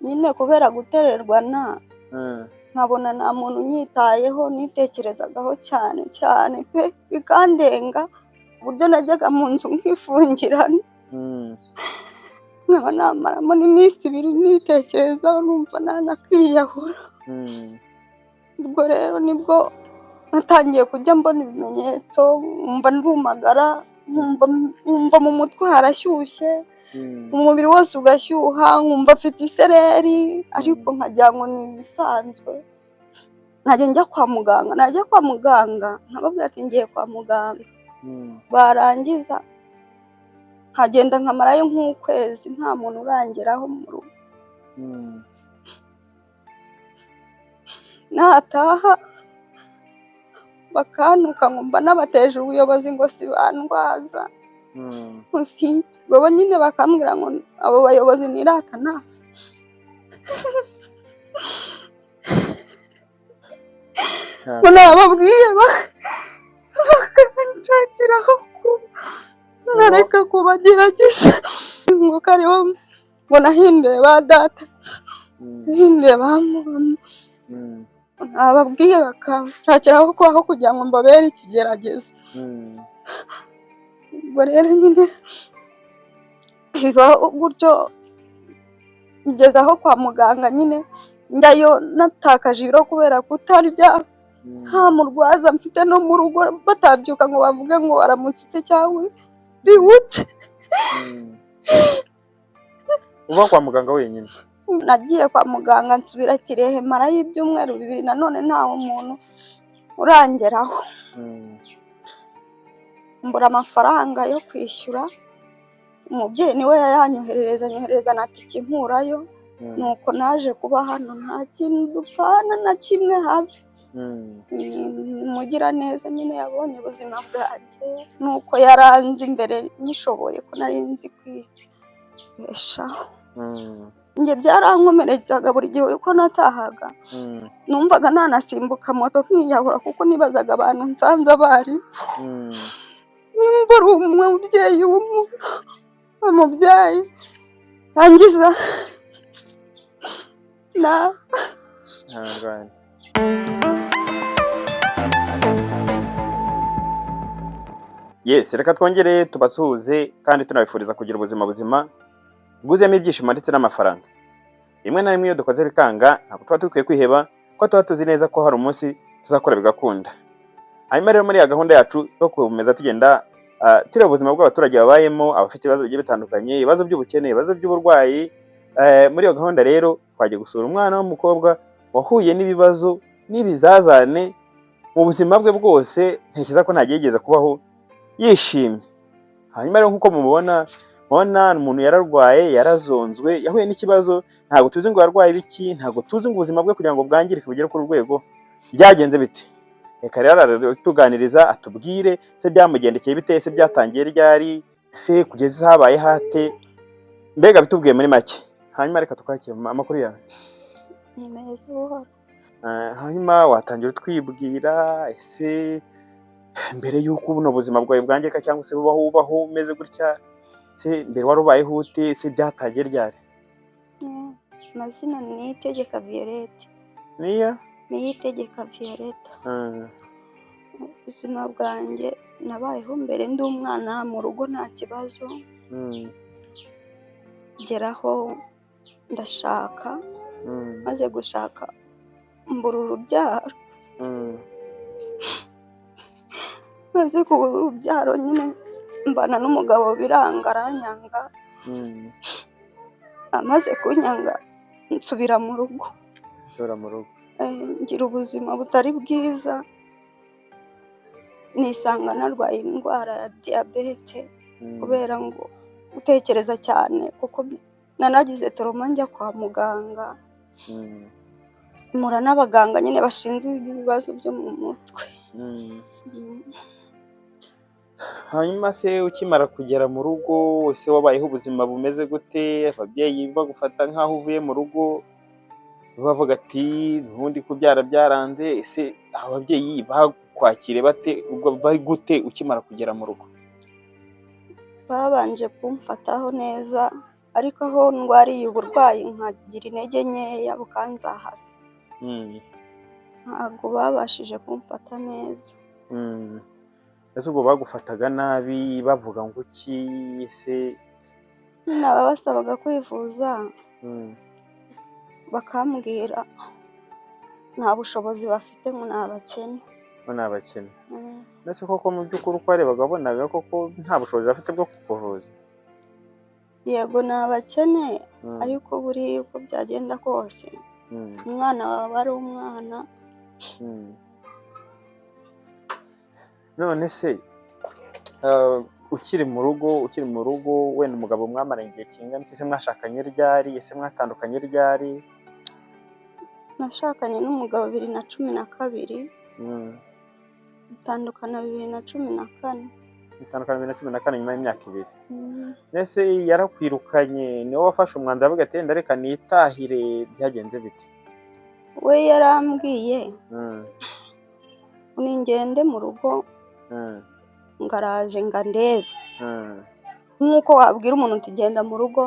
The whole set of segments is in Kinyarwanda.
Nyine kubera gutererwana, nkabona nta muntu unyitayeho, nitekerezagaho cyane cyane pe, bikandenga uburyo najyaga mu nzu nkifungirana, nkaba namaramo n'iminsi 2 nitekerezaho, numva nanakiyahura. Ubwo rero nibwo natangiye kujya mbona ibimenyetso, nkumva ndumagara, nkumva mu mutwe harashyushye, umubiri wose ugashyuha, nkumva mfite isereri, ariko nkagira ngo ni ibisanzwe. Nkajya njya kwa muganga, najya kwa muganga nkababwira ati ngiye kwa muganga, barangiza nkagenda nkamarayo nk'ukwezi nta muntu urangeraho mu rugo. Nataha bakantuka ngo mba nabateje ubuyobozi ngo sibandwaza, ubwo bo nyine bakambwira ngo abo bayobozi niratana ngo nababwiye bakanshakira aho kuba, nkareka kubagerageza, ngo kariho ngo nahinduye ba data, nahinduye ba mama, nababwiye bakanshakira aho kubaho kugira ngo mbabere ikigeragezo. Ubwo rero nyine bibaho gutyo, ngeze aho kwa muganga nyine njyayo natakaje ibiro kubera kutarya, nta murwaza mfite no mu rugo, batabyuka ngo bavuge ngo waramutse ute cyangwa uri ute. Uva kwa muganga wenyine? Nagiye kwa muganga nsubira Kirehe, marayo ibyumweru 2, nanone nta muntu urangeraho. Mbura amafaranga yo kwishyura, umubyeyi niwe yayanyoherereza, anyoherereza na tike inkurayo, nuko naje kuba hano nta kintu dupfana na kimwe habe. Umugiraneza nyine yabonye ubuzima bwanjye, nuko yaranze imbere nyishoboye ko nari nzi kwibeshaho. Njye byarankomerezaga buri gihe uko natahaga, numvaga nanasimbuka moto nkiyahura, kuko nibazaga abantu nsanze abari, nimba ari umubyeyi w'umubyeyi yangiza na Ihangane. Yes, reka twongere tubasuhuze kandi tunabifuriza kugira ubuzima buzima bwuzuyemo ibyishimo ndetse n'amafaranga. Rimwe na rimwe iyo dukoze bikanga, ntabwo tuba dukwiye kwiheba, kuko tuba tuzi neza ko hari umunsi tuzakora bigakunda. Hanyuma rero muri ya gahunda yacu yo gukomeza tugenda tureba ubuzima bw'abaturage babayemo, abafite ibibazo bigiye bitandukanye, ibibazo by'ubukene, ibibazo by'uburwayi, muri iyo gahunda rero twagiye gusura umwana w'umukobwa wahuye n'ibibazo n'ibizazane mu buzima bwe bwose, ntekereza ko nta yigeze kubaho yishimye. Hanyuma rero nk'uko mubibona, mubona umuntu yararwaye, yarazonzwe, yahuye n'ikibazo, ntabwo tuzi ngo yarwaye ibiki, ntabwo tuzi ngo ubuzima bwe kugira ngo bwangirike bugere kuri uru rwego byagenze bite. Reka rero aratuganiriza atubwire se byamugendekeye bite, se byatangiye ryari, se kugeza habaye hate, mbega bitubwiye muri make. Hanyuma reka tukwakire amakuru yawe. Ni meza buhoro. Hanyuma watangira utwibwira, ese mbere y'uko buno buzima bwawe bwangirika cyangwa se bubaho ubaho umeze gutya, se mbere wari ubayeho ute, se byatangiye ryari? Amazina ni Niyitegeka Violette. Niya? Niyitegeka Violette. Ubuzima bwanjye nabayeho mbere ndi umwana mu rugo nta kibazo, ngeraho ndashaka, maze gushaka mbura urubyaro, maze kubura urubyaro nyine mbana n'umugabo biranga aranyanga, amaze kunyanga nsubira mu rugo. Nsubira mu rugo. Ngira ubuzima butari bwiza, nisanga narwaye indwara ya diyabete kubera ngo gutekereza cyane, kuko nanagize toroma njya kwa muganga, mpura n'abaganga nyine bashinzwe ibibazo byo mu mutwe. Hanyuma se ukimara kugera mu rugo, ese wabayeho ubuzima bumeze gute? Ababyeyi bagufata nk'aho uvuye mu rugo bavuga ati ubundi kubyara byaranze, ese ababyeyi bakwakiriye bate, gute ukimara kugera mu rugo? Babanje kumfataho neza, Ariko aho ndwariye uburwayi nkagira intege nkeya bukanzahaza. Ntabwo babashije kumfata neza. Ese ubwo bagufataga nabi bavuga ngo iki ese? Nababasabaga kwivuza bakambwira nta bushobozi bafite, ngo ni abakene. Bo ni abakene. Ese koko mu by'ukuri uko warebaga wabonaga koko nta bushobozi bafite bwo kukuvuza? Yego, ni abakene, ariko buriya uko byagenda kose umwana wawe ari umwana. None se ukiri mu rugo wenda umugabo mwamaranye igihe kingana iki? Ese mwashakanye ryari? Ese mwatandukanye ryari? Nashakanye n'umugabo 2012, dutandukana 2014. Mutandukana 2014, nyuma y'imyaka 2. Mbese yarakwirukanye, niwe wafashe umwanzuro avuga ati wenda reka nitahire, byagenze bite? We yarambwiye ningende mu rugo ngo araje ngo andebe, nk'uko wabwira umuntu uti genda mu rugo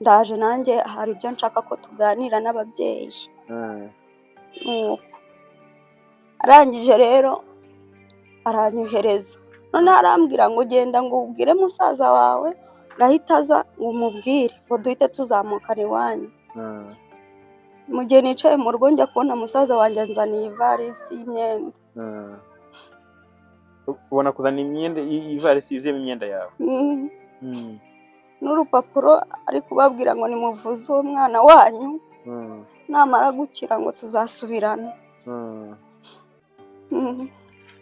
ndaje, nanjye hari ibyo nshaka ko tuganira n'ababyeyi. Nuko arangije rero aranyohereza, noneho arambwira ngo genda ngo ubwire musaza wawe ngo ahite aza, ngo umubwire ngo duhite tuzamukana iwanyu. Mu gihe nicaye mu rugo njya kubona musaza wanjye anzaniye ivarisi y'imyenda. Ubona kuzana imyenda, ivarisi yuzuyemo imyenda yawe? Mm. N'urupapuro ari kubabwira ngo nimuvuze uwo mwana wanyu, namara gukira ngo tuzasubirana.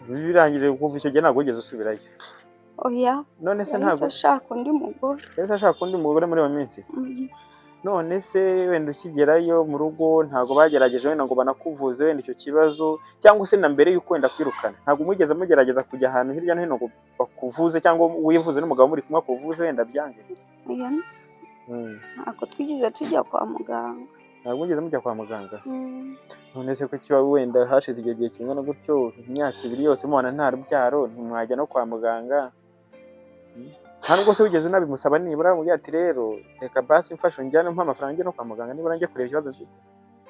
Birangije kuva icyo gihe ntabwo wigeze usubirayo? Oya. None se Yahise ntabwo ashaka undi mugore. Yahise ashaka undi mugore muri iyo minsi? Mm. None se wenda ukigerayo mu rugo ntabwo bagerageje wenda ngo banakuvuze wenda icyo kibazo, cyangwa se na mbere y'uko wenda kwirukana ntabwo mwigeze mugerageza kujya ahantu hirya no hino ngo bakuvuze, cyangwa wivuze n'umugabo muri kumwe akuvuze, wenda byange? Oya, ntabwo twigeze tujya kwa muganga. Ntabwo mwigeze mujya kwa muganga? Mm. None se ko kiba wenda hashize igihe kingana gutyo, imyaka 2 yose mubana nta rubyaro, ntimwajya no kwa muganga? Nta nubwo se wigeze unabimusaba nibura umubwira ati rero reka basi mfashe unjyane, umpe amafaranga njye no kwa muganga, nibura njye kureba ikibazo mfite?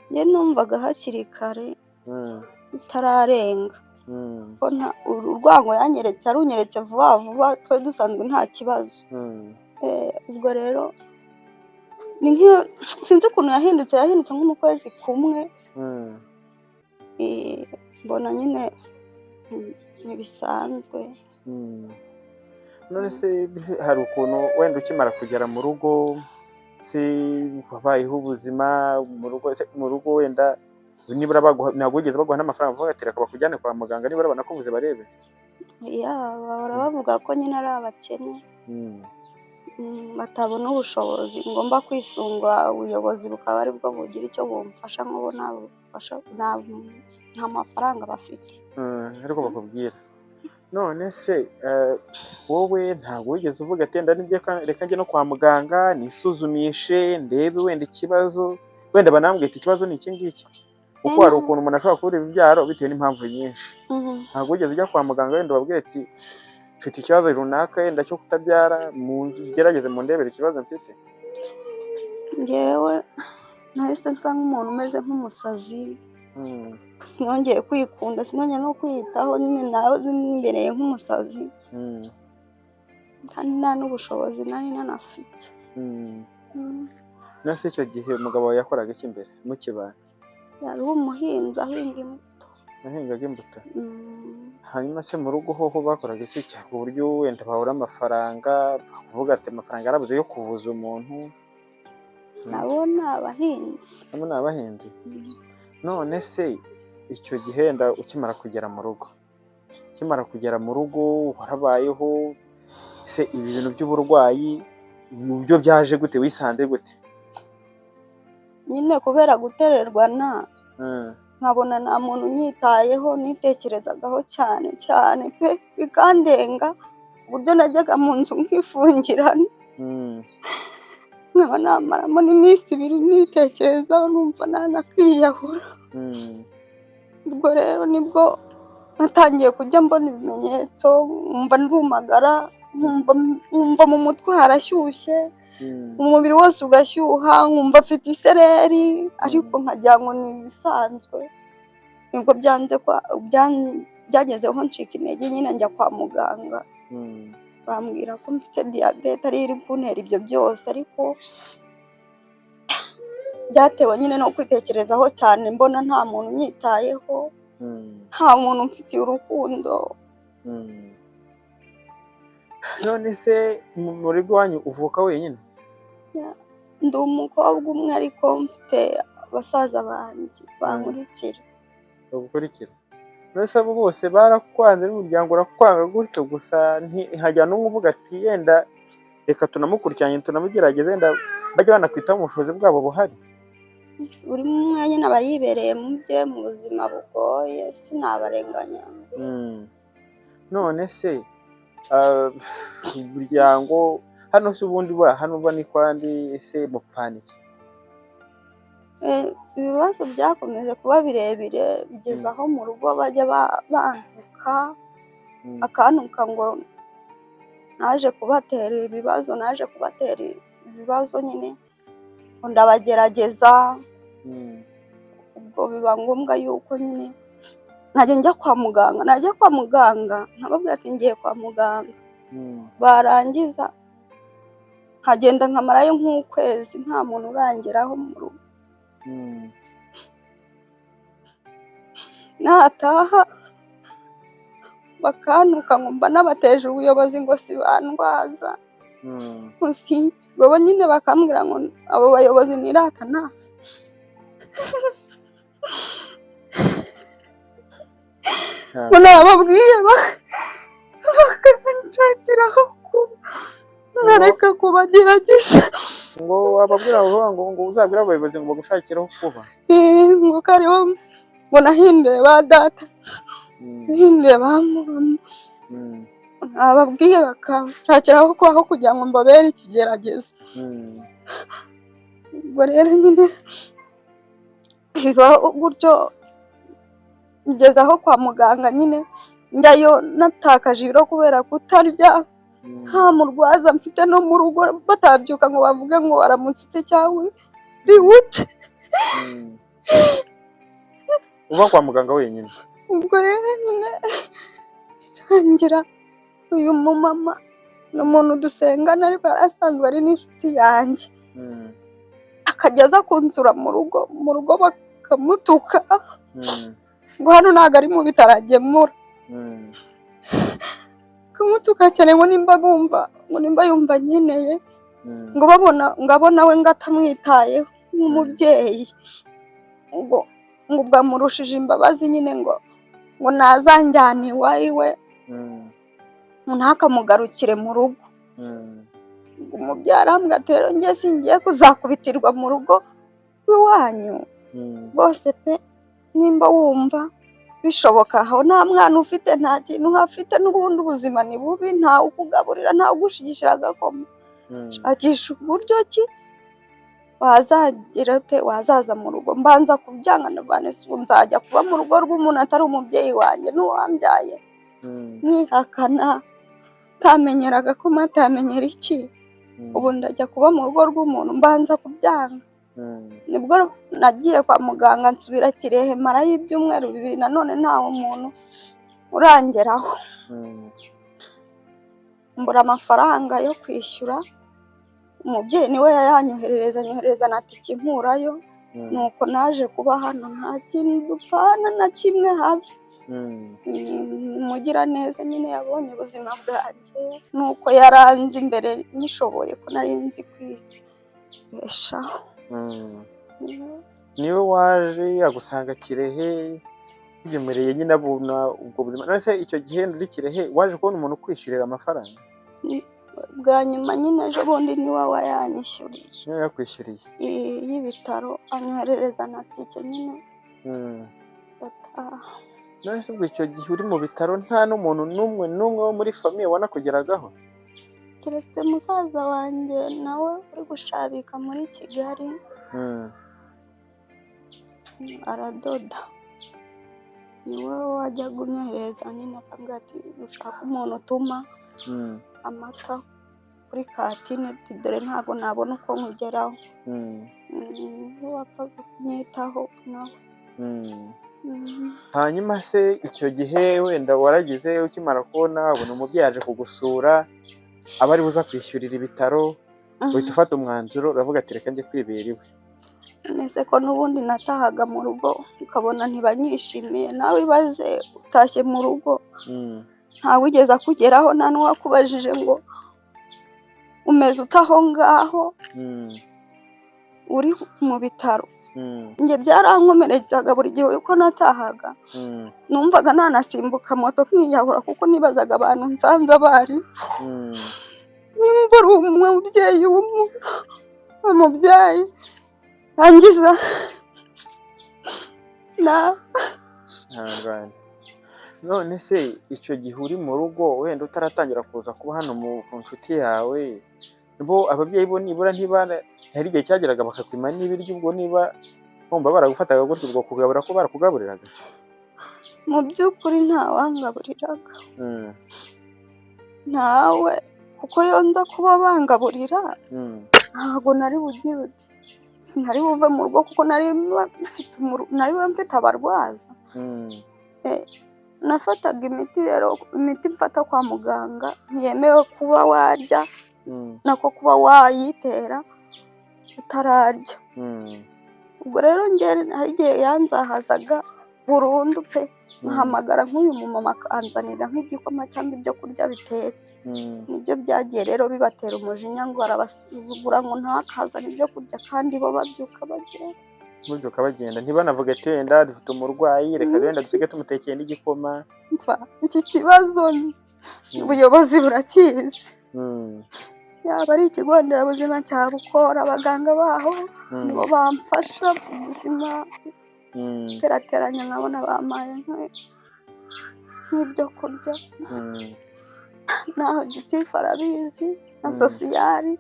Njye numvaga hakiri kare bitararenga, ko urwango yanyeretse yarunyeretse vuba vuba, twari dusanzwe nta kibazo. Ubwo rero ni nk'iyo sinzi ukuntu yahindutse nko mu kwezi kumwe. Mbona nyine ntibisanzwe. None se hari ukuntu wenda ukimara kugera mu rugo se wabayeho ubuzima mu rugo? Se mu rugo wenda nibura baguha, ntabwo wigeze baguha n'amafaranga bavuga ati reka bakujyane kwa muganga, nibura banakuvuze barebe? Ya, bahora bavuga ko nyine ari abakene, batabona ubushobozi, ngomba kwisunga ubuyobozi bukaba aribwo bugira icyo bumfasha, nk'ubu nta bufasha, nta mafaranga bafite. Ariko bakubwira. None se wowe ntabwo wigeze uvuga ati wenda reka njye no kwa muganga nisuzumishe ndebe wenda ikibazo, wenda banambwira ati ikibazo ni iki ngiki, kuko hari ukuntu umuntu ashobora kubura ibyaro bitewe n'impamvu nyinshi. Ntabwo wigeze ujya kwa muganga wenda ubabwire ati mfite ikibazo runaka wenda cyo kutabyara, mugerageze mundebere ikibazo mfite? Njyewe nahise nsa nk'umuntu umeze nk'umusazi, sinongeye kwikunda, sinongeye no kwiyitaho nyine, nahoze nimbereye nk'umusazi, kandi nta n'ubushobozi nari nanafite. None se icyo gihe umugabo wawe yakoraga iki mbere mukibana? Yari umuhinzi, ahinga imbuto. Yahingaga imbuto? Mm. Hanyuma se mu rugo hoho bakoraga iki ku buryo wenda babura amafaranga, bakuvuga ati amafaranga yarabuze yo kuvuza umuntu? Nabo ni abahinzi. Nabo ni abahinzi? Mm. None se icyo gihe wenda ukimara kugera mu rugo warabayeho se, ibi bintu by'uburwayi mu byo byaje gute, wisanze gute? Nyine kubera gutererwana, nkabona nta muntu unyitayeho, nitekerezagaho cyane cyane pe, bikandenga ku buryo najyaga mu nzu nkifungirana, nkaba namaramo n'iminsi 2 nitekerezaho, numva nanakiyahura. Ubwo rero nibwo natangiye kujya mbona ibimenyetso, nkumva ndumagara, nkumva mu mutwe harashyushye. Umubiri wose ugashyuha, nkumva mfite isereri, ariko nkagira ngo ni ibisanzwe. Nibwo byanze byagezeho ncika intege nyine, njya kwa muganga, bambwira ko mfite diyabete ariyo iri kuntera ibyo byose, ariko byatewe nyine no kwitekerezaho cyane, mbona nta muntu unyitayeho, nta muntu umfitiye urukundo. None se mu rugo iwanyu uvuka wenyine? Ndi umukobwa umwe, ariko mfite basaza banjye bankurikira. Bagukurikira. None se abo bose barakwanze n'umuryango urakwanga gutyo gusa, ntihajya n'umwe uvuga ati yenda reka tunamukurikiranye, tunamugerageze, yenda bajya banakwitaho mu bushobozi bwabo buhari? Buri mwanya aba yibereye mu bye, mu buzima bugoye, sinabarenganya. None se umuryango hano se ubundi hano uba ni kwandi ese mupfana iki? Ibibazo byakomeje kuba birebire bigeza aho mu rugo bajya bantuka, akantuka ngo naje kubatera ibibazo, naje kubatera ibibazo nyine, ngo ndabagerageza. Ubwo biba ngombwa yuko nyine nkajya njya kwa muganga, najya kwa muganga nkababwira ati ngiye kwa muganga, barangiza nkagenda nkamarayo nk'ukwezi nta muntu urangeraho mu rugo. Nataha bakantuka ngo mba nabateje ubuyobozi, ngo sibandwaza, ngo siki, ubwo bo nyine bakambwira ngo abo bayobozi niratana ngo nababwiye bakanshakira aho kuba, nkareka kubagerageza. Ngo wababwira ngo ngo uzabwire abayobozi ngo bagushakire aho kuba. Ngo kariho ngo nahinduye ba data, nahinduye ba mama, nababwiye bakanshakira aho kubaho kugira ngo mbabere ikigeragezo. Ubwo rero nyine bibaho gutyo, ngeze aho kwa muganga nyine njyayo natakaje ibiro kubera kutarya, nta murwaza mfite no mu rugo, batabyuka ngo bavuge ngo waramutse ute cyangwa uri ute. Uba kwa muganga wenyine? Ubwo rero nyine ngira uyu mumama ni umuntu dusengana, ariko yari asanzwe ari n'inshuti yanjye, akajya aza kunsura mu rugo, mu rugo bakamutuka ngo hano ntabwo ari mu bitaro agemura, bakamutuka cyane ngo nimba bumva, ngo nimba yumva nkeneye, ngo babona ngo abona we ngo atamwitayeho nk'umubyeyi, ngo ubwo amurushije imbabazi nyine, ngo ntazanjyane iwe, ngo ntakamugarukire mu rugo. Umubyeyi arambwira ati rero njye singiye kuzakubitirwa mu rugo rw'iwanyu rwose pe, nimba wumva bishoboka, aho nta mwana ufite, nta kintu uhafite, n'ubundi ubuzima ni bubi, ntawe ukugaburira, ntawe ugushigishira agakoma, shakisha uburyo ki wazagira ute wazaza mu rugo. Mbanza kubyanga, ndavana ese ubu nzajya kuba mu rugo rw'umuntu atari umubyeyi wanjye n'uwambyaye, mwihakana, atamenyera agakoma, atamenyera iki, ubu ndajya kuba mu rugo rw'umuntu? Mbanza kubyanga. Nibwo nagiye kwa muganga nsubira Kirehe, marayo ibyumweru 2, nanone ntawe muntu urangeraho, mbura amafaranga yo kwishyura, umubyeyi niwe yayanyoherereza, anyoherereza na tike inkurayo. Nuko naje kuba hano nta kintu dupfana na kimwe habe. Umugiraneza nyine yabonye ubuzima bwanjye, nuko yaranze imbere nyishoboye ko nari nzi kwibeshaho. Niwe waje agusanga Kirehe, bigemereye nyine abona ubwo buzima. None se icyo gihe uri Kirehe waje kubona umuntu ukwishyurira amafaranga? Bwa nyuma nyine ejo bundi niwe wayanyishyuriye. Niwe yakwishyuriye? Y'ibitaro, anyoherereza na tike nyine ndataha. None se ubwo icyo gihe uri mu bitaro nta n'umuntu n'umwe n'umwe wo muri famiye wanakugeragaho? Keretse musaza wanjye nawe uri gushabika muri Kigali, aradoda, niwe wajyaga unyohereza nyine akambwira ati ushaka umuntu utuma amata kuri kuri katine ati dore ntabwo nabona uko nkugeraho. Wapfaga kunyitaho nawe. Hanyuma se icyo gihe wenda waragize, ukimara kubona ubona umubyeyi aje kugusura, aba ari buza kwishyurira ibitaro, uhita ufata umwanzuro uravuga ati reka njye kwibera iwe. Nese ko n'ubundi natahaga mu rugo ukabona ntibanyishimiye, nawe ibaze utashye mu rugo ntawigeze akugeraho, nta n'uwakubajije ngo umeze ute aho ngaho uri mu bitaro. Njye byarankomerezaga buri gihe uko natahaga, numvaga nanasimbuka moto nkiyahura, kuko nibazaga abantu nsanze abari nimba uri umubyeyi w'umubyeyi angiza na Ihangane. None se icyo gihe uri mu rugo wenda utaratangira kuza kuba hano ku nshuti yawe, bo ababyeyi bo nibura ntibara, hari igihe cyageraga bakakwima n'ibiryo, ubwo niba bumva baragufataga gutyo, ubwo kugabura ko barakugaburiraga? Mu by'ukuri ntawangaburiraga, ntawe, kuko iyo nza kuba bangaburira ntabwo nari bugire uti sinari buve mu rugo, kuko nari mfite abarwaza. Nafataga imiti rero, imiti mfata kwa muganga ntiyemewe kuba warya, nako kuba wayitera utararya. Ubwo rero njye hari igihe yanzahazaga burundu pe, nkahamagara nk'uyu mumama akanzanira nk'igikoma cyangwa ibyo kurya bitetse. Nibyo byagiye rero bibatera umujinya, ngo arabasuzugura, ngo ntakazane ibyo kurya, kandi bo babyuka bagenda. Mubyuka bagenda, ntibanavuge ati wenda dufite umurwayi, reka wenda dusige tumutekeye n'igikoma. Mva iki kibazo ubuyobozi burakizi, yaba ari ikigo nderabuzima cya Bukora, abaganga baho nibo bamfasha mu buzima, terateranya nkabona bampaye nk'ibyo kurya. Naho gitifu arabizi na sosiyari,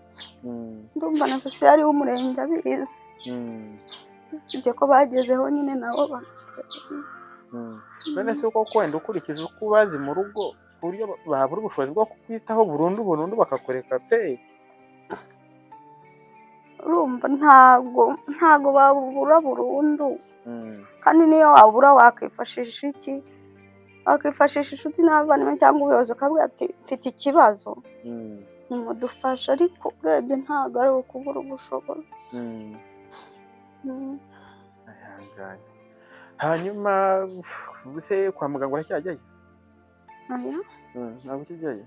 ndumva na sosiyari w'umurenge abizi, usibye ko bagezeho nyine nabo. None se koko wenda ukurikije uko ubazi mu rugo, ku buryo babura ubushobozi bwo kukwitaho burundu burundu bakakureka pe? Urumva ntago babura burundu, kandi niyo wabura wakwifashisha iki? Wakwifashisha inshuti n'abavandimwe cyangwa ubuyobozi, ukavuga ati mfite ikibazo nimudufashe, ariko urebye ntabwo ari ukubura ubushobozi. Ihangane. Hanyuma se kwa muganga uracyajyayo? Oya. Ntabwo ukijyayo?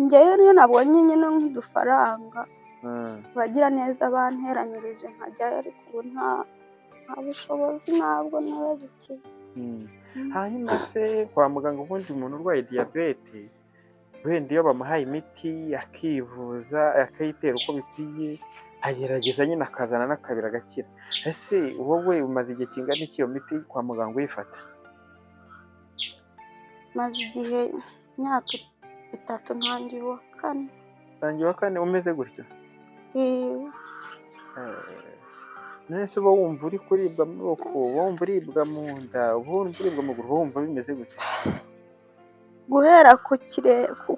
Njyewe niyo nabonye nyine nk'udufaranga abagira neza banteranyirije nkajyayo, ariko ubu nta bushobozi, ntabwo narabikiwe. Hanyuma se kwa muganga ubundi umuntu urwaye diyabete, wenda iyo bamuhaye imiti akivuza akayitera uko bikwiye, agerageza nyine akazana n'akabiri agakira. Ese wowe umaze igihe kingana iki iyo miti kwa muganga uyifata? Maze igihe imyaka 3, ntangiye uwa 4. Utangiye uwa 4 umeze gutyo? None se uba wumva uri kuribwa amaboko, uba wumva uribwa mu nda, uba wumva uribwa amaguru, uba wumva bimeze gute? Guhera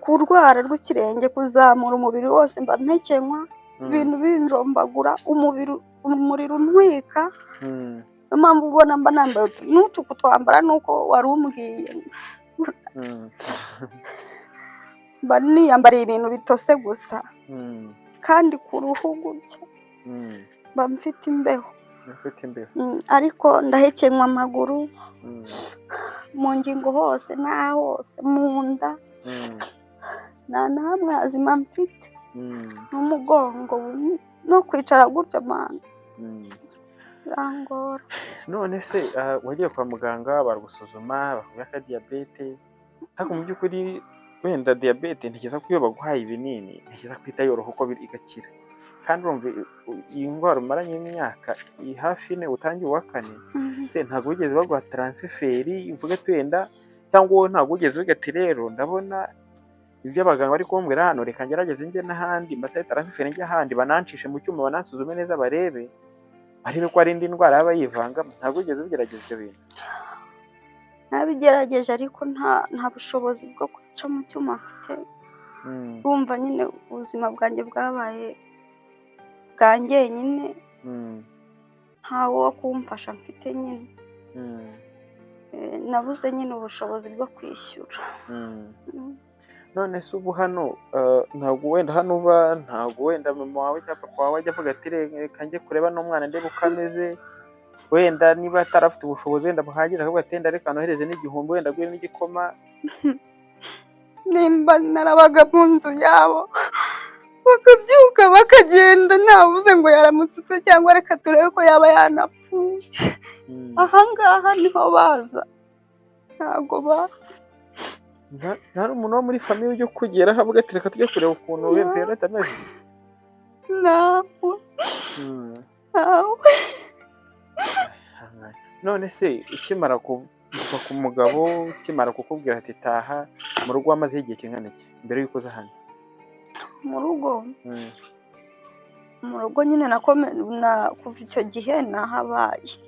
ku rwara rw'ikirenge kuzamura umubiri wose mba mpekenywa, ibintu binjombagura, umubiri umuriro untwika, niyo mpamvu ubona mba nambaye n'utu kutwambara nuko wari umbwiye, mba niyambariye ibintu bitose gusa, kandi ku ruhu gutya mba mfite imbeho. Ufite imbeho. Ariko ndahekenywa amaguru, mu ngingo hose n'aha hose, mu nda nta na hamwe hazima mfite, n'umugongo no kwicara gutya mana birangora. None se wagiye kwa muganga baragusuzuma bakubwira ko ari diyabete, ariko mu by'ukuri wenda diyabete ntekereza ko iyo baguhaye ibinini ntekereza ko ihita yoroha uko igakira, kandi urumva iyi ndwara umaranye imyaka hafi 4 utangiye uwa 4, se ntabwo wigeze baguha taransiferi uvuge ati wenda, cyangwa wowe ntabwo wigeze uvuga ati rero ndabona ibyo abaganga bari kumbwira hano, reka ngerageze njye n'ahandi mbasabe taransiferi njye ahandi, banancishe mu cyuma banansuzume neza barebe ko hari indi ndwara yaba yivangamo? Ntabwo wigeze ugerageza ibyo bintu? Nabigerageje ariko nta bushobozi bwo guca mu cyuma mfite. Urumva nyine ubuzima bwanjye bwabaye bwa njyenyine, ntawe wo kumfasha mfite nyine. Nabuze nyine ubushobozi bwo kwishyura. None se ubu hano ntabwo wenda hano uba, ntabwo wenda mama wawe cyangwa papa wawe ajya avuga ati reka njye kureba n'umwana ndebe uko ameze, wenda niba atarafite ubushobozi wenda buhagije akavuga ati wenda reka nohereze n'igihumbi wenda agure n'igikoma? Nimba narabaga mu nzu yabo bakabyuka bakagenda ntavuze ngo yaramutse ute cyangwa reka turebe ko yaba yanapfuye. Ahangaha niho baza, ntabwo baza. Nta n'umuntu wo muri famille ujya ukugeraho avuga ati reka tujye kureba ukuntu Violette ameze? Ntawe. Ntawe. None se ukimara kuva ku mugabo, ukimara kukubwira ati taha mu rugo, wamazeho igihe kingana iki mbere y'uko uza hano? Mu rugo? Mu rugo nyine kuva icyo gihe nahabaye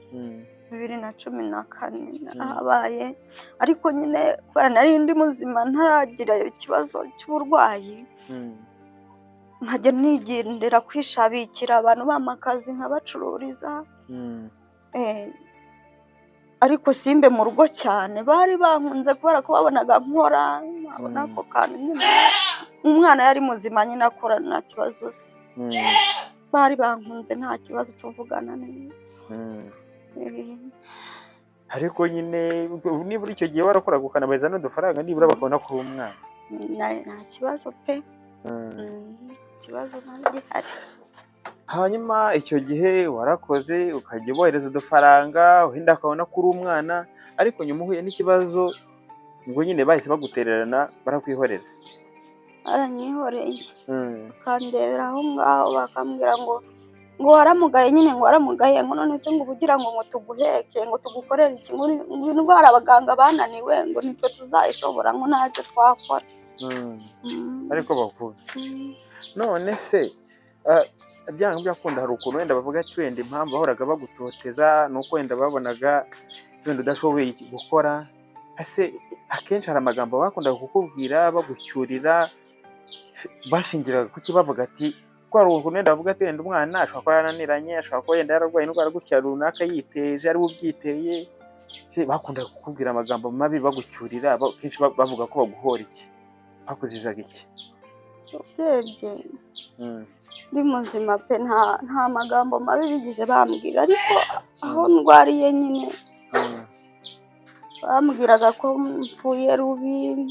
2014 nahabaye, ariko nyine kubera nari ndi muzima ntaragira ikibazo cy'uburwayi, nkajya nigendera kwishabikira abantu bampa akazi nkabacururiza, ariko simbe mu rugo cyane. Bari bankunze kubera ko babonaga nkora, nkabona ako kantu nyine umwana yari muzima nyine akora nta kibazo. Bari bankunze nta kibazo, tuvugana neza. Ariko nyine nibura icyo gihe warakoraga ukanabahereza n'udufaranga, nibura bakabona ko uri umwana. Nta kibazo pe. Ikibazo nta gihari. Hanyuma icyo gihe warakoze ukajya ubohereza udufaranga, wenda akabona ko uri umwana, ariko nyuma uhuye n'ikibazo, ubwo nyine bahise bagutererana barakwihorera? Baranyihoreye, bakandebera aho ngaho, bakambwira ngo waramugaye nyine, ngo waramugaye, ngo none se ngo uba ugira ngo tuguheke, ngo tugukorere iki, ngo indwara abaganga bananiwe, ngo nitwe tuzayishobora, ngo ntacyo twakora. Ariko bavuga. None se byanga byakunda hari ukuntu wenda bavuga ati wenda impamvu bahoraga bagutoteza ni uko wenda babonaga wenda udashoboye gukora? Ese akenshi hari amagambo bakundaga kukubwira bagucyurira, bashingiraga kuki bavuga ati ko hari ukuntu wenda bavuga ati wenda umwana ashobora kuba yarananiranye, ashobora kuba wenda yararwaye indwara gutya runaka yiteje, ari we ubyiteye? Bakundaga kukubwira amagambo mabi bagucyurira, kenshi bavuga ko baguhora iki, bakuzizaga iki? Urebye ndi muzima pe, nta magambo mabi bigeze bambwira, ariko aho ndwariye nyine bambwiraga ko mpfuye rubi,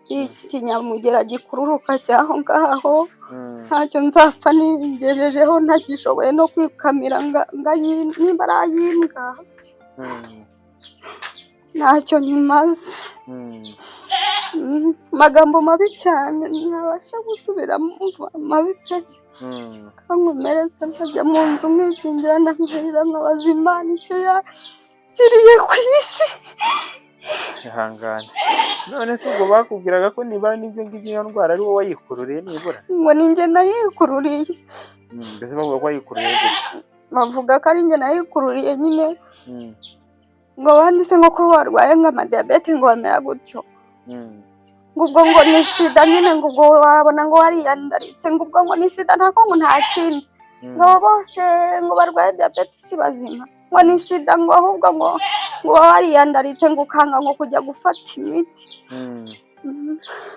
iki kinyamugera gikururuka cy'aho ngaho, ntacyo nzapfa nigejejeho, ntagishoboye no kwikamira nimba ari ay'imbwa, ntacyo nkimaze. Amagambo mabi cyane ntabasha gusubiramo, mabi pe, kankomeretsa nkajya mu nzu nkikingira nkarira nkabaza Imana icyo yangiriye ku isi. Ihangane. None se ubwo bakubwiraga ko nibura n'ibyo ngibyo iyo ndwara ari wowe wayikururiye nibura? Ngo ni njye nayikururiye. Mbese bavuga ko wayikururiye gute? Bavuga ko ari njye nayikururiye nyine, ngo abandi se ngo ko barwaye nk'amadiyabete ngo bamera gutyo, ngo ubwo ngo ni sida nyine, ngo ubwo wabona ngo wariyandaritse, ngo ubwo ngo ni sida ntako, ngo nta kindi, ngo abo bose ngo barwaye diyabete si bazima, ngo ni sida, ngo ahubwo ngo uba wariyandaritse, ngo ukanga ngo kujya gufata imiti.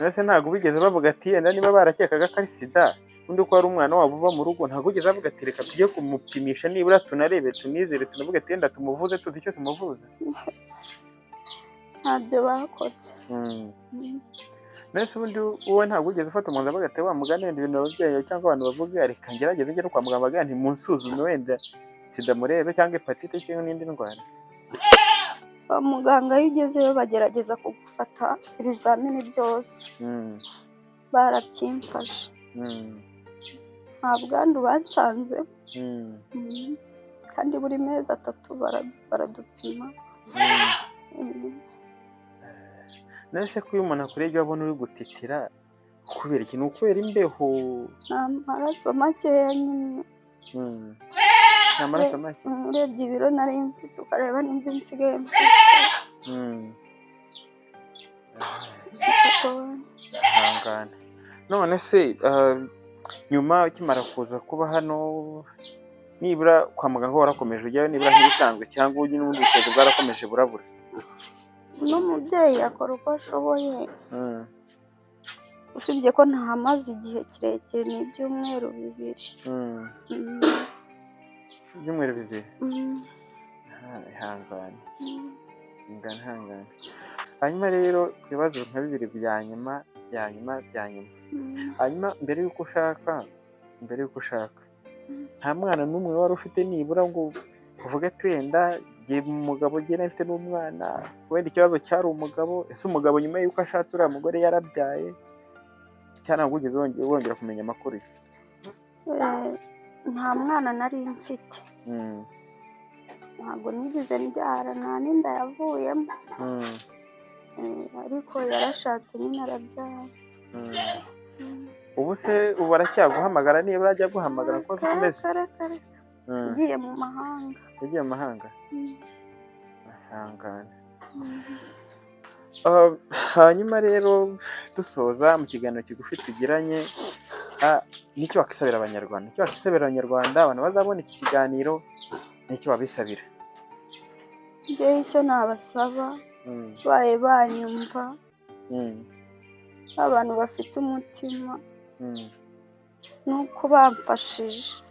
Mbese ntabwo bigeze bavuga ati yenda niba barakekaga ko ari sida, undi ko ari umwana wabo uva mu rugo, ntabwo bigeze bavuga ati reka tujye kumupimisha nibura tunarebe tunizere, tunavuge ati yenda tumuvuze tuzi icyo tumuvuza? Ntabyo bakoze. Mbese ubundi wowe ntabwo wigeze ufata umwanzuro avuga ati wa mugani wenda ibintu ababyeyi cyangwa abantu bavuga, reka ngerageze njye no kwa muganga bavuga nti munsuzume wenda sida murebe cyangwa hepatite cyangwa n'indi ndwara? Kwa muganga iyo ugezeyo bagerageza kugufata ibizamini byose. Barabyimfashe. Nta bwandu bansanze. Kandi buri mezi 3 baradupima. None se ko iyo umuntu akurebye abona uri gutitira, kubera iki? Ni ukubera imbeho? Ni amaraso makeya nyine. Ni amaraso make? Urebye ibiro nari mfite ukareba n'ibyo nsigaye mfite. Biragoye. Ihangane. None se nyuma ukimara kuza kuba hano, nibura kwa muganga warakomeje ujyayo nibura nk'ibisanzwe, cyangwa ubu n'ubundi bushobozi bwarakomeje burabura? Uno mubyeyi akora uko ashoboye, usibye ko ntahamaze igihe kirekire, ni ibyumweru 2. Ibyumweru 2? Mm. Ah, ihangane. Ihangane, ihangane. Hanyuma rero ibibazo nka bibiri bya nyuma, bya nyuma, bya nyuma. Hanyuma mbere y'uko ushaka, nta mwana n'umwe wari ufite nibura ngo uvuge ati wenda jye umugabo jye nari mfite n'umwana, wenda ikibazo cyari umugabo? Ese umugabo nyuma y'uko ashatse uriya mugore yarabyaye, cyangwa ntabwo wigeze wongera kumenya amakuru ye? Nta mwana nari mfite. Ntabwo nigeze mbyara, nta n'inda yavuyemo. Ariko yarashatse nyine arabyara. Ubu se ubu aracyaguhamagara, nibura ajya aguhamagara ko Kare, ukomeze? kare, kare. Yagiye mu mahanga. Yagiye mu mahanga. Ihangane. Hanyuma rero dusoza mu kiganiro kigufi tugiranye, nicyo wakisabira Abanyarwanda, nicyo wakisabira Abanyarwanda, abantu bazabona iki kiganiro, nicyo wabisabira? Njyewe icyo nabasaba, baye banyumva, abantu bafite umutima, ni uko bamfashije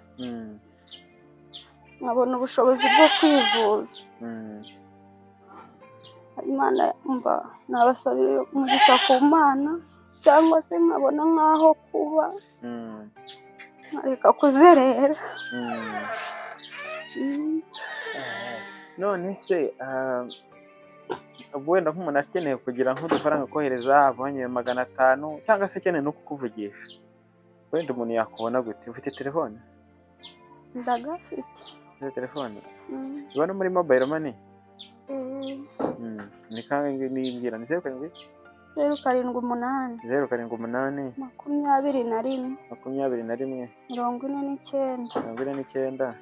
nkabona ubushobozi bwo kwivuza. Imana, mva nabasabira umugisha ku Mana, cyangwa se nkabona nk'aho kuba, nkareka kuzerera. None se ubwo wenda nk'umuntu akeneye kugira nk'udufaranga kohereza, abonye 500, cyangwa se akeneye no kukuvugisha, wenda umuntu yakubona gute? Ufite telefone? Ndagafite. Ufite telefone? Mm. Iba no muri mobile money? Eh. Ni kangahe? Nimbwira ni 07? 078. 078. 21. 21. 49. 49.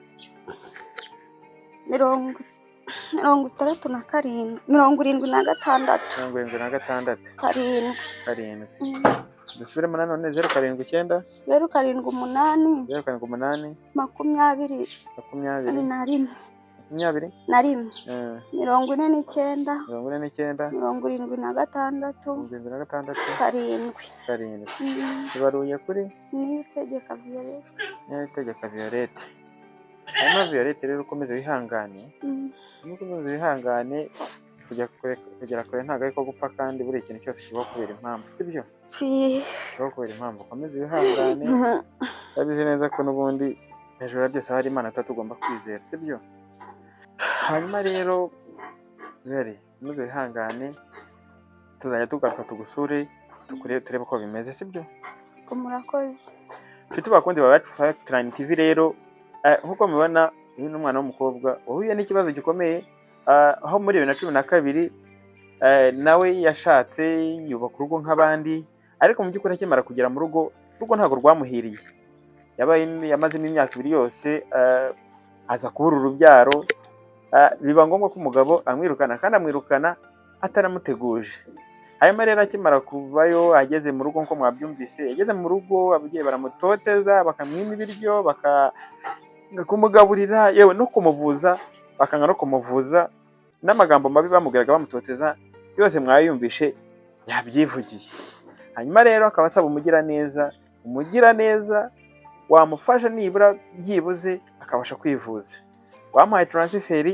67, 76. 76. 7. 7. Dusubiremo nanone: 079? 078. 078. 20. 20. Na rimwe. 20. Na rimwe. 49. 49. 76. 76. 7. 7. Ibaruye kuri? Niyitegeka Violette. Niyitegeka Violette. Hanyuma Violette rero, ukomeze wihangane. Ukomeze wihangane, kujya kure, kugera kure ntabwo ariko gupfa, kandi buri kintu cyose kibaho kubera impamvu, sibyo? Fi. Kibaho kubera impamvu. Ukomeze wihangane, urabizi neza ko n'ubundi hejuru ya byose hari Imana tugomba kwizera, sibyo? Hanyuma rero Veri, ukomeze wihangane, tuzajya tugaruka tugusure, tukurebe, turebe uko bimeze, sibyo? Murakoze. Nshuti bakunzi ba Frontline TV rero, nk'uko mubibona, uyu ni umwana w'umukobwa wahuye n'ikibazo gikomeye, aho muri 2012 nawe yashatse yubaka urugo nk'abandi, ariko mu by'ukuri akimara kugera mu rugo, urugo ntabwo rwamuhiriye. Yabaye yamazemo imyaka 2 yose, aza kubura urubyaro, biba ngombwa ko umugabo amwirukana, kandi amwirukana atanamuteguje. Hanyuma rero akimara kuvayo, ageze mu rugo, nk'uko mwabyumvise, yageze mu rugo ababyeyi baramutoteza, bakamwima ibiryo, bakanga kumugaburira, yewe no kumuvuza bakanga no kumuvuza, n'amagambo mabi bamubwiraga bamutoteza yose mwayumvishe, yabyivugiye. Hanyuma rero akaba asaba umugiraneza, umugiraneza wamufasha nibura byibuze akabasha kwivuza. Wamuhaye transfer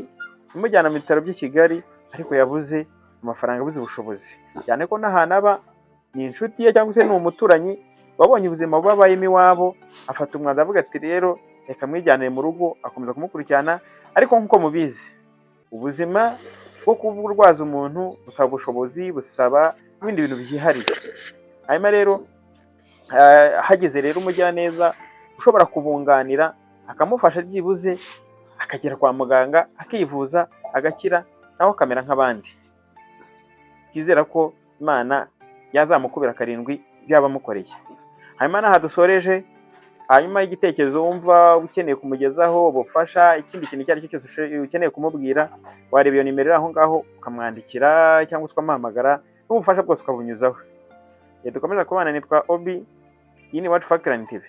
imujyana mu bitaro by'i Kigali, ariko yabuze amafaranga, abuze ubushobozi, cyane ko n'ahantu aba ni inshuti ye cyangwa se ni umuturanyi wabonye ubuzima bubabayemo iwabo, afata umwanzuro avuga ati rero reka mwijyanire mu rugo, akomeza kumukurikirana. Ariko nk'uko mubizi, ubuzima bwo kurwaza umuntu busaba ubushobozi, busaba n'ibindi bintu byihariye. Hanyuma rero hageze rero umugiraneza ushobora kubunganira, akamufasha byibuze akagera kwa muganga, akivuza, agakira, nawe akamera nk'abandi. Twizera ko Imana yazamukubira karindwi ibyo yaba amukoreye. Hanyuma n'aha dusoreje. Hanyuma igitekerezo wumva ukeneye kumugezaho, ubufasha, ikindi kintu icyo ari cyo cyose ukeneye kumubwira, wareba iyo nimero iri aho ngaho ukamwandikira cyangwa se ukamuhamagara, n'ubufasha bwose ukabunyuzaho. Igihe dukomeza kubana, nitwa Obi. Iyi ni Iwacu Factory TV.